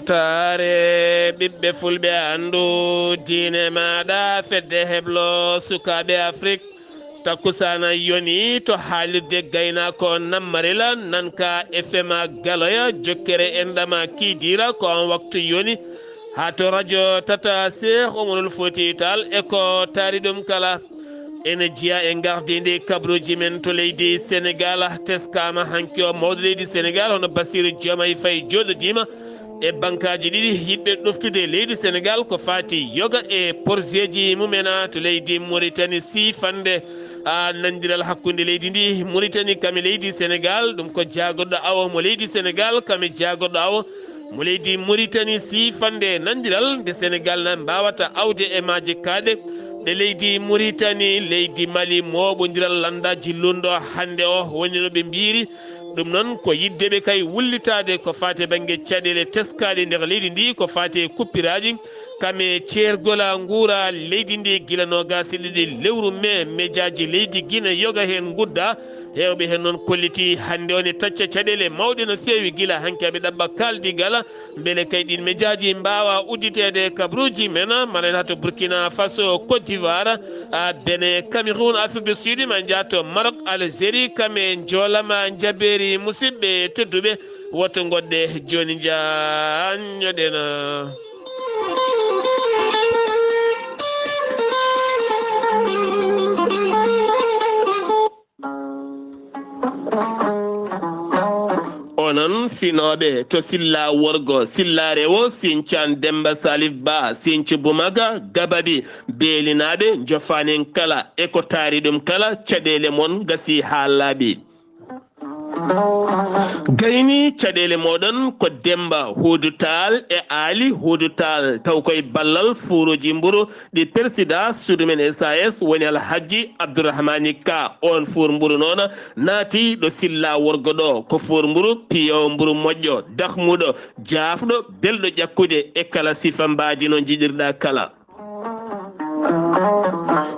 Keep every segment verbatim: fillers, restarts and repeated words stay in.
Taare ɓiɓɓe fulɓe, anndu diine maaɗa, fedde heblo sukaaɓe Afrik. Takkusaana yoni to haalirde gaynaako Nammarila, nanka F M a Galoya, jokkere enɗama Kiidiira, ko on waktu yoni. Haa to rajo tata Seex Umarul Fuuti Taal e ko taari ɗum kala. Ene jeyaa e ngardiindi kabruuji men to leydi Senegaal, teskaama hanki o mawɗo leydi Senegaal, hono Bassirou Diomaye Faye jooɗodiima e bankaaji ɗiɗi yiɗɓe ɗoftude leydi Senegaal ko faati yoga e porzeeji mumen to leydi Mauritanie siifande, a, nandiral hakkunde leydi ndi Mauritanie kam e leydi Senegaal, ɗum ko jaagorɗo awo mo leydi Senegaal kam e jaagorɗo awo mo leydi Mauritanie siifande nandiral nde Senegaal na mbaawata awde e maaje kaaɗe ɗe leydi Mauritanie, leydi Mali, mooɓondiral lanndaaji lunndo hannde o woni no ɓe mbiyiri. Ɗum noon ko yiɗde ɓe kay wullitaade ko faati e bannge caɗeele teskaaɗe nder leydi ndi, ko faati e kuppiraaji kam e ceergol nguura leydi ndi gila noogaas e ɗiɗi lewru mee, mejaaji leydi Gine yoga heen ngudda. Heewɓe heen noon kolliti hannde o ne tacca caɗeele mawɗe no feewi gila hanki aɓe ɗaɓɓa kaaldigal. Mbele kay ɗiin mejaaji mbaawa udditeede kabruuji men, mbaɗen haa to Burkina Faso, Côte d'Ivoire, a, Benin, Cameroun, Afrique du Sud, ma njaato Maroc, Algérie, kam e njoolama njabeeri musidɓe tedduɓe. Woto ngoɗɗe jooni njaanjoɗen. Onon finooɓe to Silla Worgo, Silla Rewo, Sincaan Demba Salif Ba, Sinci Bumaga, Gababi, Beelinaaɓe, njofaanen kala e ko taari ɗum kala, caɗeele mon ngasii haa laaɓi. Gayni caɗeele mooɗon ko Demba Huudu Taal e Aali Huudu Taal, taw koye ballal fuuruuji mburu ɗi Persida suudu men S A S woni Alhajji Abdourahmani Ka. On fuur mburu noon naati ɗo Silla Worgo ɗo. Ko fuur mburu piyo mburu moƴƴo, dahmuɗo, jaafɗo, belɗo ƴakkude e kala sifa mbaadi no njiɗirɗa kala.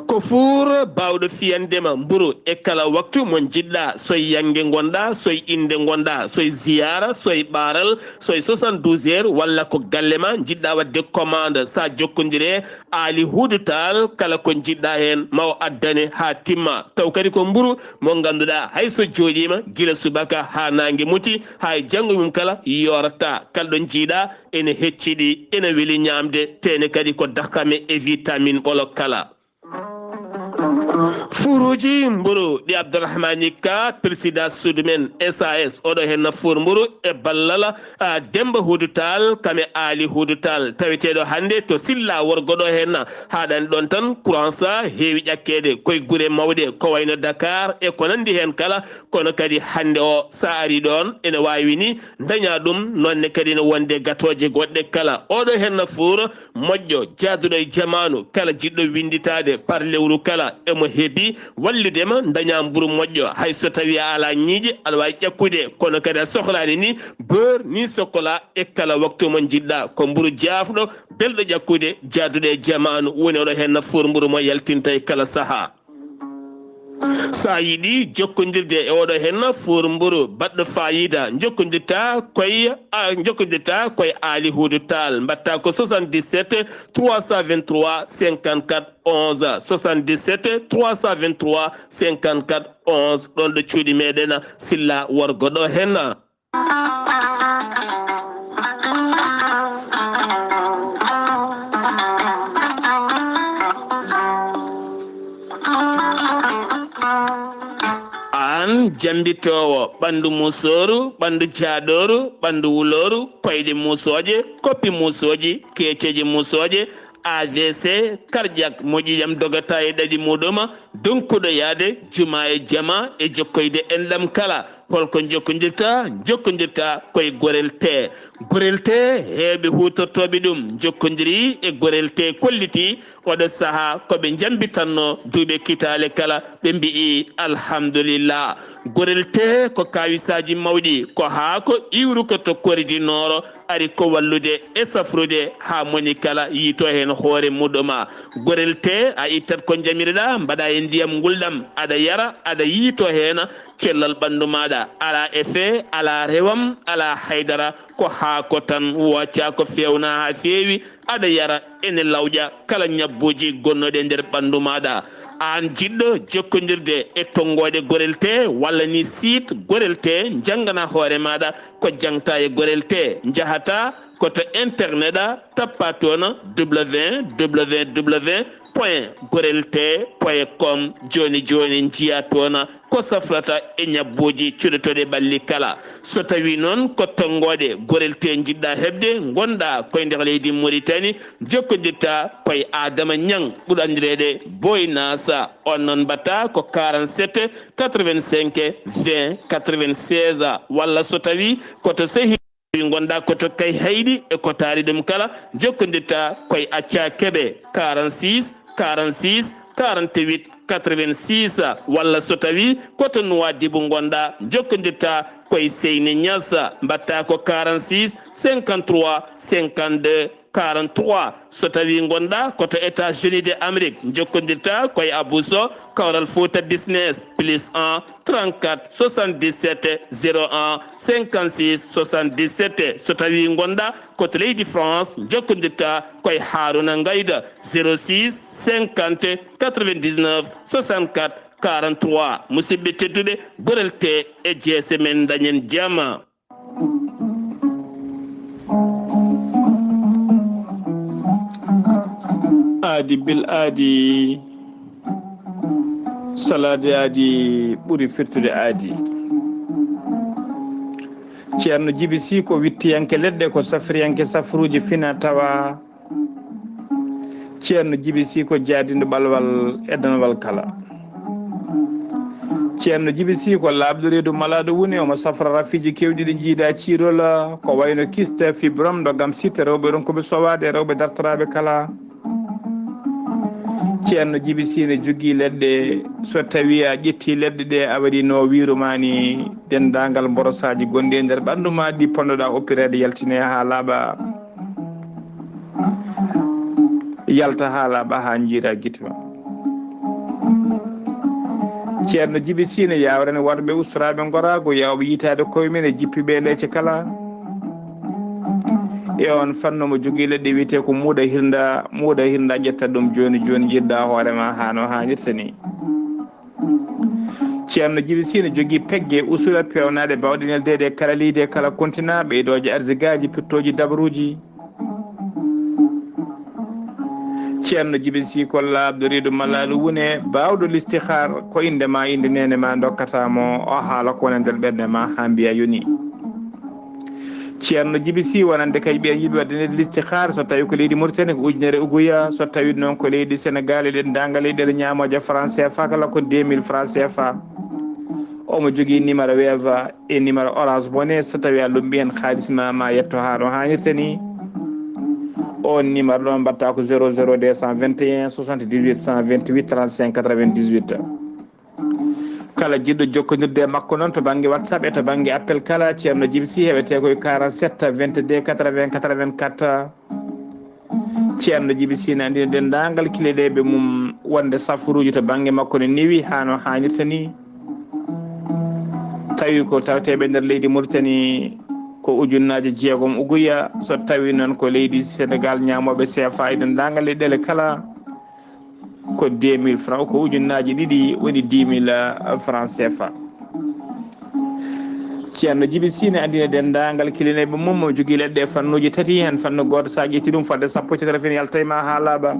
Ko fuur baawɗo fiyande ma mburu e kala waktu mo njiɗɗa, soy yannge ngonɗa, soy innde ngonɗa, soy ziyaara, soy ɓaaral, soy soixante-douze heures, walla ko galle ma njiɗɗa waɗde commande, sa jokkondire Aali Huudu Taal, kala ko njiɗɗa heen ma o addane haa timma. Taw kadi ko mburu mo ngannduɗaa hay so jooɗiima gila subaka haa naange muti, haa e janngo mum kala yoorata. Kala ɗo njiiɗa ene hecciɗi, ene weli ñaamde, teene kadi ko dakame e vitamine ɓolo kala. Fuuruuji mburu ɗi Abdourahmani Ka, président suudu men S A S, oɗo heen na fuur mburu e ballal, a, Demba Huudu Taal, kam e Aali Huudu Taal, taweteeɗo hannde to Silla Worgo ɗo heen na. Haaɗani ɗoon tan, courant sa heewi ƴakkeede koye gure mawɗe ko wayno Dakar e ko nanndi heen kala, kono kadi hannde o sa ari ɗoon ene waawi ni daña ɗum, noon ne kadi ne wonde gatooje goɗɗe kala. Oɗo heen na fuur moƴƴo, jaaduɗo e jamaanu, kala jiɗɗo winnditaade par lewru kala, emo hebi wallude ma, daña mburu moƴƴo. Hay so tawi a alaa ñiiƴe, aɗa waawi ƴakkude, kono kadi a sohlaani ni beurre, ni chocolat, e kala waktu mo njiɗɗa. Ko mburu jaafɗo, belɗo ƴakkude, jaaduɗo e jamaanu, woni oɗo heen na fuur mburu mo yaltinta e kala sahaa. So a yiɗi jokkondirde e oɗo heen fuur mburu baɗɗo faayiida, jokkondirta koye, a, jokkondirta koye Aali Huudu Taal. Mbaɗta ko soixante-dix-sept trois cent vingt-trois cinquante-quatre onze, soixante-dix-sept trois cent vingt-trois cinquante-quatre onze, ɗoon ɗo cuuɗi meɗen Silla Worgo ɗo heen. Aan jambitoowo ɓanndu musooru, ɓanndu jaaɗooru, ɓanndu wulooru, koyɗe musooje, koppi musooji, keeceeje musooje, A V C, cardiaque, mo ƴiiƴam dogata e ɗaɗi muɗum, donkuɗo yahde juma e jama e jokkoyde enɗam kala. Holko jokkondirta? Jokkondirta koye Gorel Tee. Gorel Tee, heewɓe huutortooɓe ɗum jokkondiri e Gorel Tee, kolliti oɗo sahaa ko ɓe njambitanno duuɓe kitaale kala, ɓe mbi'i alhamdulillah. Gorel Tee ko kaawisaaji mawɗi, ko haako iwruko to Kori du Nord, ari ko wallude e safrude haa moni kala yiito heen hoore muɗum. Gorel Tee, a ittat ko njamiroɗaa, mbaɗa e ndiyam ngulɗam, aɗa yara, aɗa yiito heen cellal ɓanndu maaɗa. Alaa effet, alaa rewam, alaa haydara, ko haako tan, wacca ko feewna haa feewi, aɗa yara, ene lawƴa kala ñabbuuji gonnooɗi e nder ɓanndu maaɗa. Aan jiɗɗo jokkondirde e tonngoode Gorel Tee walla ni site Gorel Tee, njanngana hoore maaɗa ko jaŋta e Gorel Tee, njahata ko to internet a, tappa toon www point gorel tee point com. Jooni jooni njiya toon ko safrata e ñabbuuji cuɗotooɗi ɓalli kala. So tawii noon ko tonngoode Gorel Tee njiɗɗa heɓde, ngonɗa ko e nder leydi Mauritanie, jokkondirta ko e Adama Ñaŋ, ɓurɗo anndireede Boy Nasa. On noon mbaɗta ko quarante-sept quatre-vingt-cinq vingt quatre-vingt-seize, walla so tawii ko to Sehi ngonɗa ko to Kayhayɗi e ko taari ɗum kala, jokkondirta ko e Acca Kebe, quarante-six quarante-six quarante-huit quatre-vingt-six, walla so tawii ko to Nuwaadibu ngonɗa, jokkondirta ko e Seyni Ñas, mbaɗta ko quarante-six cinquante-trois cinquante-deux quarante-trois. So tawii ngonɗa ko to États-Unis de Amérique, jokkondirta ko e Abou Sow, Kawral Fouta Business, plus un trente-quatre soixante-dix-sept zéro un cinquante-six soixante-dix-sept. So tawii ngonɗa ko to leydi France, jokkondirta ko e Haruna Ngayda, zéro six cinquante quatre-vingt-dix-neuf soixante-quatre quarante-trois. Musidɓe tedduɓe, Gorel Tee e jeese men, dañen jam. Aadi bil aadi, salaade aadi ɓuri firtude aadi. Ceerno Jibi Sih ko wittiyanke leɗɗe, ko safriyanke safruuji fina tawa. Ceerno Jibi Sih ko jaadinɗo ɓalwal e danwal kala. Ceerno Jibi Sih ko laaɓɗo reedu malaaɗo woni, omo safra rafiiji keewɗi ɗi njiida ciirol, ko wayno kiste, fibrome, ndoggam sitte, rewɓe ronkuɓe sowaade, rewɓe dartoraaɓe kala. Ceerno Jibi Sih ne jogii leɗɗe, so tawii a ƴettii leɗɗe ɗe, a waɗii no wiiru maa ni, denndaangal mborosaaji gonɗi e nder ɓanndu maa ɗi ponnoɗaa oppireede yaltine haa laaɓa. Yalta haa laaɓa haa njiira gite ma. Ceerno Jibi Sih ne yaawrani worɓe ustoraaɓe ngoraagu, yaawɓe yitaade koye mum e jippiiɓe e leece kala. E oon fannu omo jogii leɗɗe wiyetee ko muuɗa hirnda, muuɗa hirnda ƴetta ɗum jooni jooni njiɗɗa hoore ma haa no haanirta ni. Ceerno Jibi Sih ne jogii pegge usula peewnaaɗe baawɗe neldeede e kala leydi e kala kontina, ɓeydooje arsigaaji, pittooji dabruuji. Ceerno Jibi Sih ko laaɓɗo reedu malaaɗo wune, baawɗo listihaar, ko innde ma, innde neene ma ndokkata mo, o haala ko woni e nder ɓernde ma haa mbiya yoni. Ceerno Jibi Sih wonande kay ɓiyan yiɓe waɗde nde listihaar, so tawi ko leydi Mauritanie ko ujunere uguya, so tawi noon ko leydi Sénégal e denndaangal leyɗeele ñaamooje franc C F A kala ko deux mille franc C F A. Omo jogii numéro Wave e numéro Orange Money, so tawi a lumbi heen haalis ma, ma yetto haa no haanirta ni. On numéro ɗon mbaɗta ko zéro zéro deux cent vingt et un soixante-dix-huit cent vingt-huit trente-cinq quatre-vingt-dix-huit. Kala jiɗɗo jokkondirde e makko noon to bannge WhatsApp e to bannge appel kala, Ceerno Jibi Sih heɓetee ko e quarante-sept vingt-deux quatre-vingts quatre-vingt-quatre. Ceerno Jibi Sih ne anndina denndaangal kiliɗeeɓe mum wonde safuruuji to bannge makko ne newi haa no haanirta ni. Tawi ko taweteeɓe nder leydi Mauritanie ko ujunnaaje jeegom uguya, so tawi noon ko leydi Sénégal ñaamooɓe C F A e denndaangal leyɗeele kala, ko deux mille francs, ko ujunnaaji ɗiɗi woni dix mille francs C F A. Ceerno Jibi Sih ne anndina denndaangal kilineeɓe mum, mo jogii leɗɗe e fannuuji tati, heen fannu gooto, so a ƴetti ɗum fodde sappo e tati, rafin yalta e ma haa laaɓa.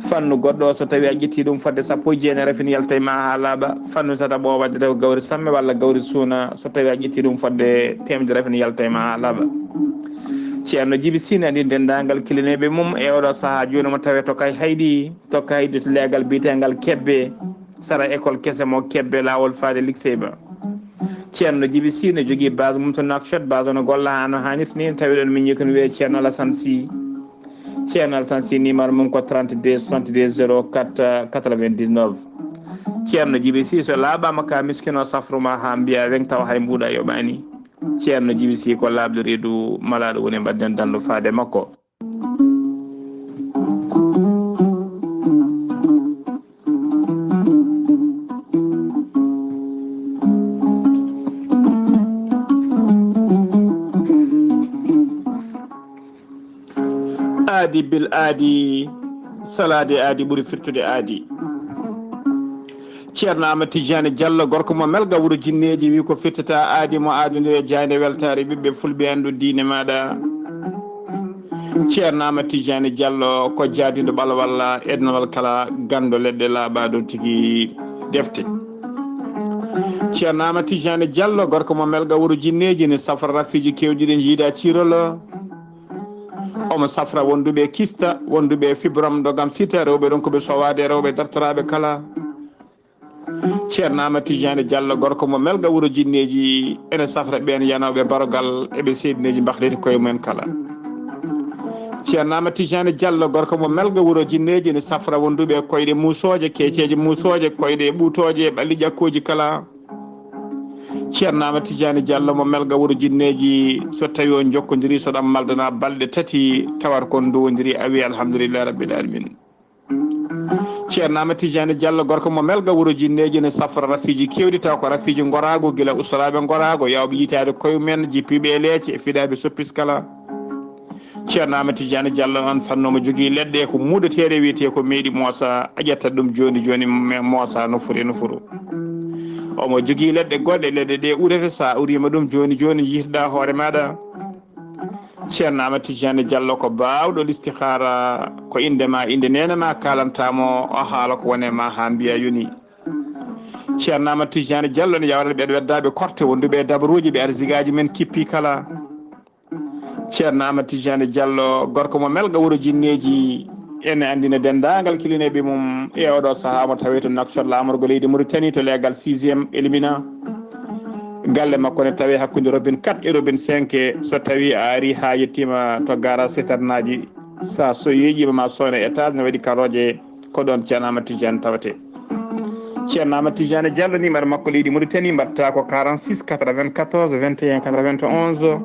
Fannu goɗɗo o, so tawi a ƴetti ɗum fodde sappo e jeenayi, rafin yalta e ma haa laaɓa. Fannu tataɓo o, waɗde ko gawri samme walla gawri suuna, so tawi a ƴetti ɗum fodde teemedere, rafin yalta e ma haa laaɓa. Ceerno Jibi Sih ne anndina denndaangal kilineeɓe mum e oɗo sahaa jooni, mo tawee to Kayhayɗi, to Kayhayɗi to leegal biyeteengal Kebbe, sara école kese mo Kebbe, laawol faade Likseyba. Ceerno Jibi Sih ne jogii base mum to Nouakchott, base o no golla haa no haanirta ni, tawi ɗon miñi ko no wiyee Ceerno Alassane Sy. Ceerno Alassane Sy numéro mum ko trente-deux soixante-deux zéro quatre quatre-vingt-dix-neuf. Ceerno Jibi Sih so laaɓaama ka miskino safru ma haa mbiya weŋ tawa hay mbuuɗa yoɓaani. Ceerno Jibi Sih ko laaɓɗo reedu malaaɗo woni mbaɗden danndo faade makko. Aadi bil aadi, salaade aadi ɓuri firtude aadi. Ceerno Amadou Tidiane Diallo, gorko mo Melga, wuro Jinneeji, wi ko firtata aadi mo aadondire jaayde weltaare ɓiɓɓe fulɓe, anndu diine maaɗa. Ceerno Amadou Tidiane Diallo ko jaadindo ɓalwal, ednawal kala ganndo leɗɗe laaɓa ɗon tigi defte. Ceerno Amadou Tidiane Diallo, gorko mo Melga, wuro Jinneeji, ne safra rafiiji keewɗi ɗi jiida ciirolo. Omo safra wonduɓe kista, wonduɓe fibrom, dogam sita, rewɓe ronkuɓe sowaade, rewɓe dartoraaɓe kala. Ceerno Amadou Tidiane Diallo, gorko mo Melga, wuro Jinneeji, ene safra ɓeen yanooɓe barogal, eɓe seedineeji mbahdeti koye mumen kala. Ceerno Amadou Tidiane Diallo, gorko mo Melga, wuro Jinneeji, ene safra wonduɓe koyɗe muusooje, keeceeje muusooje, koyɗe ɓuutooje, ɓalli ƴakkooji kala. Ceerno Amadou Tidiane Diallo mo Melga, wuro Jinneeji, so tawi on jokkondiri, so ɗam maldana balɗe tati, tawata kon ndowondiri, a wi alhamdulillahi rabbil alamin. Ceerno Amadou Tidiane Diallo, gorko mo Melga, wuro Jinneeji, ne safra rafiiji keewɗi, taw ko rafiiji ngoraago, gila ustoraaɓe ngoraago, yawɓe yitaade koye mumen, jippiiɓe e leece, e fiɗaaɓe soppis kala. Ceerno Amadou Tidiane Diallo on fannu omo jogii leɗɗe ko muuɗeteeɗe, wiyetee ko meeɗi moosa, a ƴetta ɗum jooni jooni, me-, moosa nofuru e nofuru. Omo jogii leɗɗe goɗɗe, leɗɗe ɗe urete, so a uriima ɗum jooni jooni, njiytoɗaa hoore maaɗa. Ceerno Amadou Tidiane Diallo ko baawɗo listihaara, ko innde ma, innde neene ma, kaalanta mo, o haala ko woni e ma haa mbiya yoni. Ceerno Amadou Tidiane Diallo ne yawrata ɓeɗo weddaaɓe korte, wonduɓe e dabaruuji, ɓe arsigaaji men kippi kala. Ceerno Amadou Tidiane Diallo, gorko mo Melga, wuro Jinneeji, ene anndina denndaangal kilineeɓe mum e oɗo sahaa mo tawee to Nouakchott, laamorgo leydi Mauritanie, to leegal sixième Elimina. Galle makko ne tawee hakkunde robine quatre e robine cinq. So tawii a arii haa yettiima to garage citerne aji, so a so yeeƴiima ma sooyno étage ne waɗi karooje, ko ɗoon Ceerno Amadou Tidiane tawetee. Ceerno Amadou Tidiane Diallo, numéro makko leydi Mauritanie, mbaɗta ko quarante-six quatre-vingt-quatorze vingt et un quatre-vingt-onze.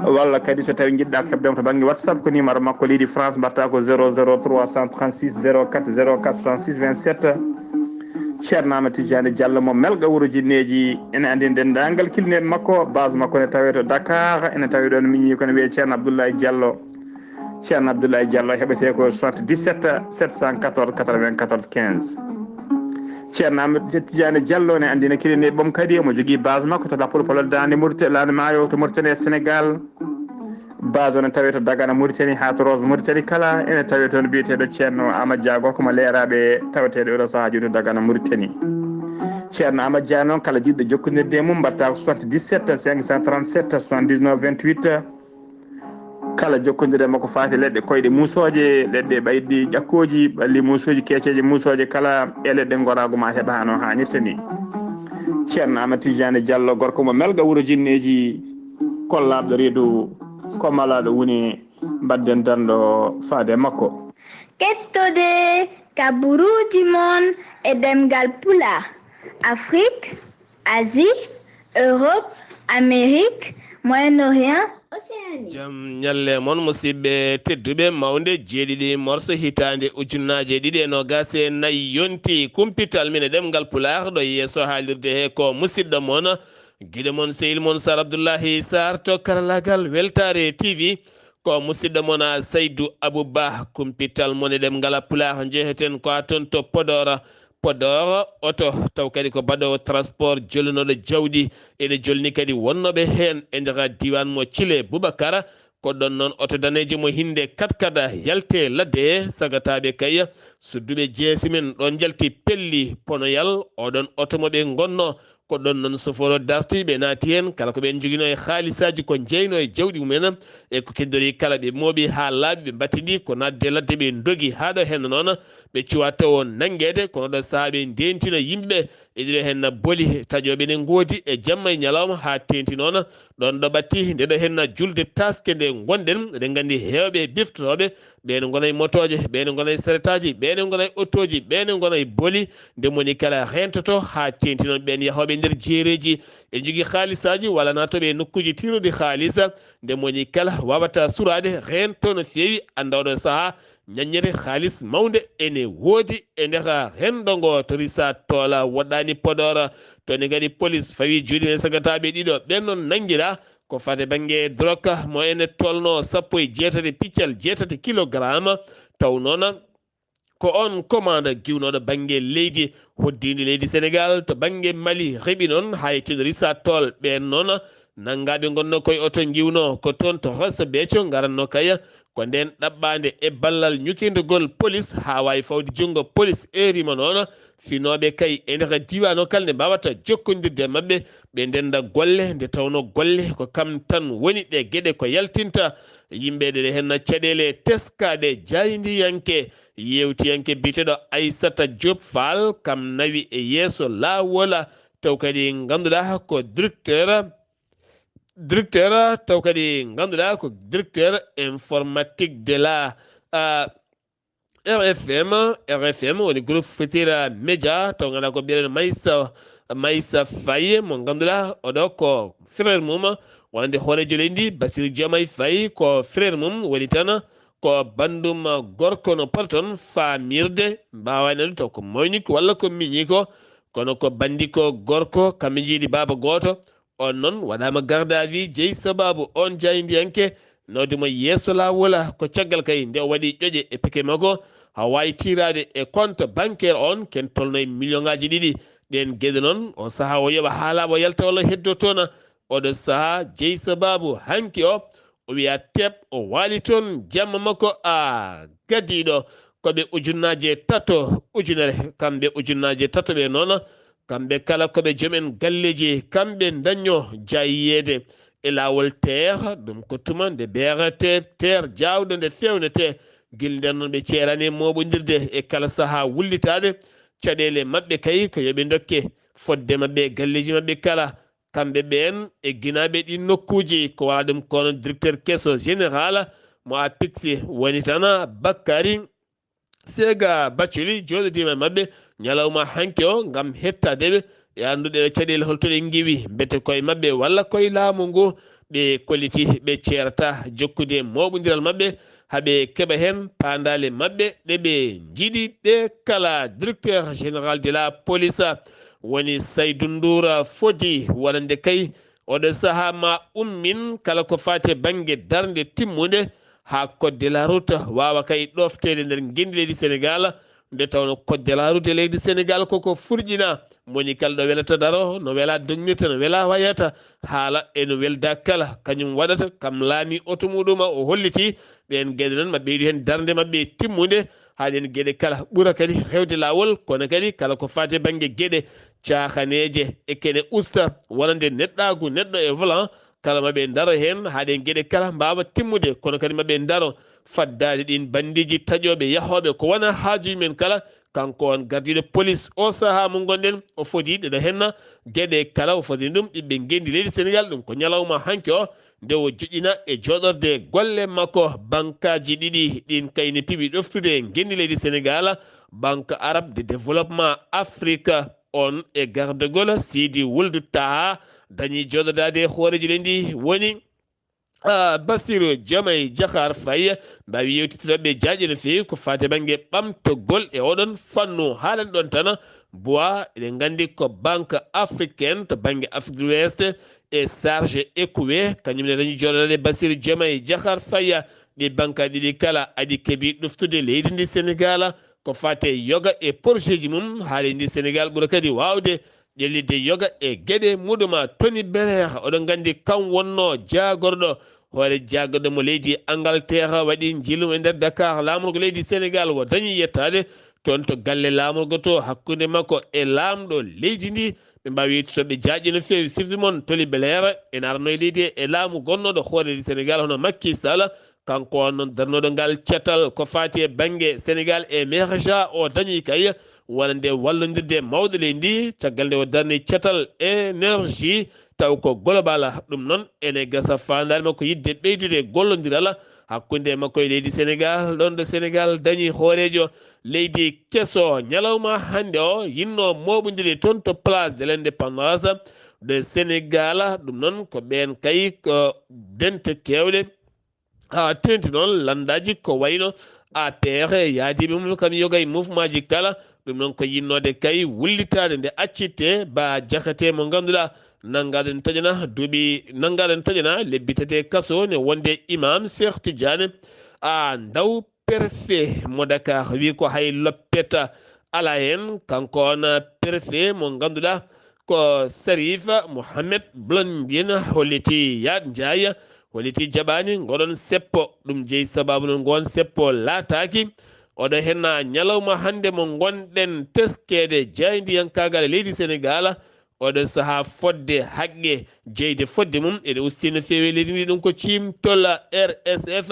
Walla kadi so tawi njiɗɗa heɓde mo to bannge WhatsApp, ko numéro makko leydi France, mbaɗta ko zéro zéro trois cent trente-six zéro quatre zéro quatre soixante-six vingt-sept. Ceerno Amadou Tidiane Diallo mo Melga, wuro Jinneeji, ene anndi denndaangal kilineeɓe makko, base makko ne tawee to Dakar, ene tawee ɗoon miñi ko ne wiyee Ceerno Abdoulaye Diallo. Ceerno Abdoulaye Diallo heɓetee ko soixante-dix-sept sept cent quatorze quatre-vingt-quatorze quinze. Ceerno Amadou Tidiane Diallo ne anndina kilineeɓe mum kadi, omo jogii base makko to Lappol Polel Daande Mauritanie, Laande Maayo to Mauritanie e Sénégal. Base o ne tawee to Dagana Mauritanie haa to Rosso Mauritanie kala, ene tawee toon biyeteeɗo Ceerno Amadou Dia, gorko mo Leeraaɓe, taweteeɗo oɗo sahaa jooni to Dagana Mauritanie. Ceerno Amadou Dia noon, kala jiɗɗo jokkondirde e mum, mbaɗta ko soixante-dix-sept cinq cent trente-sept soixante-dix-neuf vingt-huit. Kala jokkondiral makko faati leɗɗe koyɗe muusooje, leɗɗe ɓaydi ƴakkooji, ɓalli muusooji, keeceeje muusooje kala, e leɗɗe ngoraagu ma heɓa hano haanirta ni. Ceerno Amadou Tidiane Diallo, gorko mo Melga, wuro Jinneeji, kollaaɗo reedu, ko malaaɗo woni, mbaɗden darndo faade e makko. Kettode kaburuuji mon e ɗemngal Pulaar, Afrique, Asie, Europe, Amérique, Moyen-Orient, Océanie. Jam ñalle mon, musidɓe tedduɓe. Mawnde jeeɗiɗi morso hitaande ujunnaaje ɗiɗi e noogaas e nayi yonti. Kumpital min e ɗemngal Pulaar ɗo yeeso haalirde he ko musidɗo mon, giɗo mon, sehil mon Sar Abdullahi Sar to karalaagal Weltaare T V. Ko musidɗo mon a Saydu Abu Bah, kumpital mon e ɗemngal Pulaar. Njeheten ko a toon to Podor. Podor, oto taw kadi ko baɗoowo transport jollinooɗo jawdi. Ene jolni kadi wonnooɓe heen e nder diiwaan mo Cile Bubakar. Ko ɗoon noon oto daneejo mo hinnde kat kada yalte ladde, sagataaɓe kay sudduɓe jeesi men ɗoon njalti pelli ponoyal. Oɗon oto mo ɓe ngonno, ko ɗoon noon soforo darti, ɓe naati heen. Kala ko ɓeen njoginoo e haalisaaji, ko jeynoo e jawɗi mumen, e ko keddori kala, ɓe mooɓi haa laaɓi, ɓe mbattidi ko naatde ladde, ɓe ndogi haa ɗo heen noon ɓe cuwa tawo nanngeede. Kono ɗo sahaa ɓe ndeentino yimɓe e ɗiɗo heen boli, taƴooɓe ne ngoodi e jamma e ñalawma haa teenti noon. Ɗoon ɗo ɓatti nde ɗo heen julde taaske nde ngonɗen, eɗen nganndi heewɓe e biftotooɓe, ɓeen ngona e motooje, ɓeen ngona e saretaaji, ɓeen ngona e otooji, ɓeen ngona e boli. Nde moni kala reentoto haa teenti noon ɓeen yahooɓe nder jeereeji, e njogii haalisaaji walla naatooɓe e nokkuuji tiiruɗi haalis. Nde moni kala waawata suraade, reento no feewi, annda oɗo sahaa ñaññere haalis mawnde ene woodi e nder renndo ngo to Risa Toola woɗɗaani Podor. Toon ne kadi polis fawi juuɗe men sagataaɓe ɗiɗo ɓeen noon nanngiraa. ko fade bannge drogue, mo ene tolno sappo e jeetati piccal jeetati kilogarama. Taw noon ko on commande giwnooɗo bannge leydi hoddiindi leydi Senegal to bannge Mali, heɓi noon hay tino risa tool. Ɓeen noon nanngaaɓe ngonno koye oto ngiwno ko toon to Rosso Béthio, ngaranno kay ko ndeen ɗaɓɓaande e ballal ñukindogol polis haa waawi fawde junngo polis. Erima noon finooɓe kay e nder diiwaan o kala nde mbaawata jokkondirde e maɓɓe, ɓe ndennda golle, nde tawno golle ko kam tan woni ɗe geɗe ko yaltinta yimɓe. Ɗe heen caɗeele teskaaɗe, jaayndiyanke, yeewtiyanke biyeteeɗo Aissata Diop Fall, kam nawi e yeeso laawol, taw kadi ngannduɗaa ko directeur, directeur, taw kadi ngannduɗaa ko directeur informatique de la, ah, R F M, R F M woni groupe Futurs Médias, taw ngannduɗaa ko mbiyeteeɗo Maysa, Maysa Faye, mo ngannduɗaa oɗo ko frère mum, wonande hooreejo leydi, Bassirou Diomaye Faye, ko frère mum, woni tan ko banndum gorko no poti toon faamirde, mbaawaani anndude taw ko moyni ko walla ko miñi ko, kono ko banndi ko gorko, kamɓe njiidi baaba gooto. On noon waɗaama garde à vue, jeyi sabaabu on jaayndiyanke nawde mo yeeso laawol, ko caggal kay nde o waɗi ƴoƴe e peke makko, haa waawi tiiraade e compte bancaire on, ken tolno e million ŋaaji ɗiɗi. Ɗeen geɗe noon, o sahaa o yoɓa haa laaɓa o yalta walla heddo toon. Oɗo sahaa jeyi sabaabu hanki o, o wiya teep, o waali toon jamma makko a gadiiɗo. Ko ɓe ujunnaaje tato, ujunere, kamɓe ujunnaaje tato ɓe noon, kamɓe kala ko ɓe joom en galleeji, kamɓe ndañño jaayiyeede e laawol teer, ɗum ko tuma nde beerete teer jaawɗo nde feewnete, gila ndeen noon ɓe ceeraani e mooɓondirde e kala sahaa wullitaade. Caɗeele maɓɓe kay ko yo ɓe ndokke fodde maɓɓe e galleeji maɓɓe kala, kamɓe ɓeen e ginaaɓe ɗiin nokkuuji, ko wala ɗum kono directeur keso général mo APIX woni tan Bakary Sega Bathily jooɗodiima e maɓɓe ñalawma hanki o ngam hettaade ɓe e anndude ɗe caɗeele holto ɗe ngiwi, mbete koye maɓɓe walla koye laamu ngu ɓe kolliti ɓe ceerata jokkude mooɓondiral maɓɓe haa ɓe keɓa heen paandaale maɓɓe ɗe ɓe njiɗi ɗe kala. Directeur général de la police woni Saydou Ndour fodi wonande kay oɗo sahaa ma ummin kala ko faati e bannge darnde timmunde haa code de la route waawa kay ɗofteede nder ngenndi leydi Senegal. Nde tawno code de la route e leydi Senegal koko furƴina, moni kala ɗo welata daro, no wela dognirta, no wela wayata, haala e no welda kala, kañum waɗata kam laami oto muɗum o holliti. Ɗeen geɗe noon ma ɓeydu heen darnde maɓɓe timmunde, haa ɗeen geɗe kala ɓura kadi hewde laawol, kono kadi kala ko faati e bannge geɗe caahaneeje e kene usta wonande neɗɗaagu neɗɗo e volant, kala ma ɓe ndaro heen haa ɗeen geɗe kala mbaawa timmude, kono kadi ma ɓe ndaro faddaade ɗiin banndiiji taƴooɓe yahooɓe ko wona haaju men kala. Kanko on gardiiɗo polis o sahaa mo ngonɗen, o fodi ɗeɗo henna geɗe kala o fodini ɗum ɓiɓɓe ngenndi leydi Senegal. Ɗum ko ñalawma hanki o nde o joƴƴina e jooɗorde golle makko. Bankaaji ɗiɗi ɗiin kay ne piɓi ɗoftude ngenndi leydi Senegal, Banque Arabe de Développement Afrique on e gardagol Sidi Wuldu Taha dañi jooɗodaade e hooreejo leydi woni, ah, Bassirou Diomaye Diakhar Faye. Mbaawi yewtitde ɓe jaaƴe no feewi ko faati e bannge ɓamtogol e oɗon fannu. Haalani ɗon tan bois, eɗen nganndi ko Banque Africaine to bannge Afrique de l'Ouest e Charge Equue, kañum ne dañi jooɗodaade Bassirou Diomaye Diakhar Faye. Ɗi banque ɗiɗi kala aɗi keɓi ɗoftude leydi ndi Senegal ko faati e yoga e projet ji mum, haa leydi ndi Senegal ɓura kadi waawde ƴellitde yoga e geɗe muɗum. Tony Blair, oɗon nganndi kam wonno jaagorɗo, hoore jaagorɗo mo leydi Angleterre, waɗi njilum e nder Dakar, laamorgo leydi Senegal, o dañi yettaade toon to galle laamorgo to, hakkunde makko e laamɗo leydi ndi. Ɓe mbaawi yettude ɓe jaaƴe no feewi, sirdi mon Tony Blair, ene arano e leydi e laamu gonnooɗo hoore leydi Senegal, hono Macky Sall. Kanko on noon darnooɗo ngal catal ko faati e bannge Senegal Emergent, o dañi kay wonande wallondirde mawɗo leydi ndi, caggal nde o darni catal énergie, taw ko global. Ɗum noon ene gasa faandaare makko yiɗde ɓeydude gollondiral hakkunde makko e leydi Senegal, ɗon ɗo Senegal dañi hooreejo leydi keso. Ñalawma hannde o yinno mooɓondirde toon to Place de l'Indépendance de Senegal. Ɗum noon ko ɓeen kay ko dente keewɗe haa teeŋti noon lanndaaji ko wayno A P R e yaadiiɓe mum kam yoga e mouvement ji kala. Ɗum noon ko yinnoode kay wullitaade nde accitee Bah Diakhaté mo ngannduɗaa nanngaɗen taƴana duuɓi, nanngaɗen taƴana lebbi tati e kaso ne wonde Imam Cheikh Tidiane a ndaw préfet mo Dakar wi ko hay loppeta ala heen. Kanko on préfet mo ngannduɗaa ko Sharif Mohamed Blondin holliti Yaad Njaay, holliti jaɓaani ngoɗon seppo. Ɗum jeyi sababu noon ngoon seppo laataaki oɗo henna ñalawma hannde mo ngonɗen teskeede jaayndiyankaagal leydi Senegaal. Oɗo sahaa fodde haqqe jeyde fodde mum ene usti no feewi e leydi ndi. Ɗum ko ciimtol R S F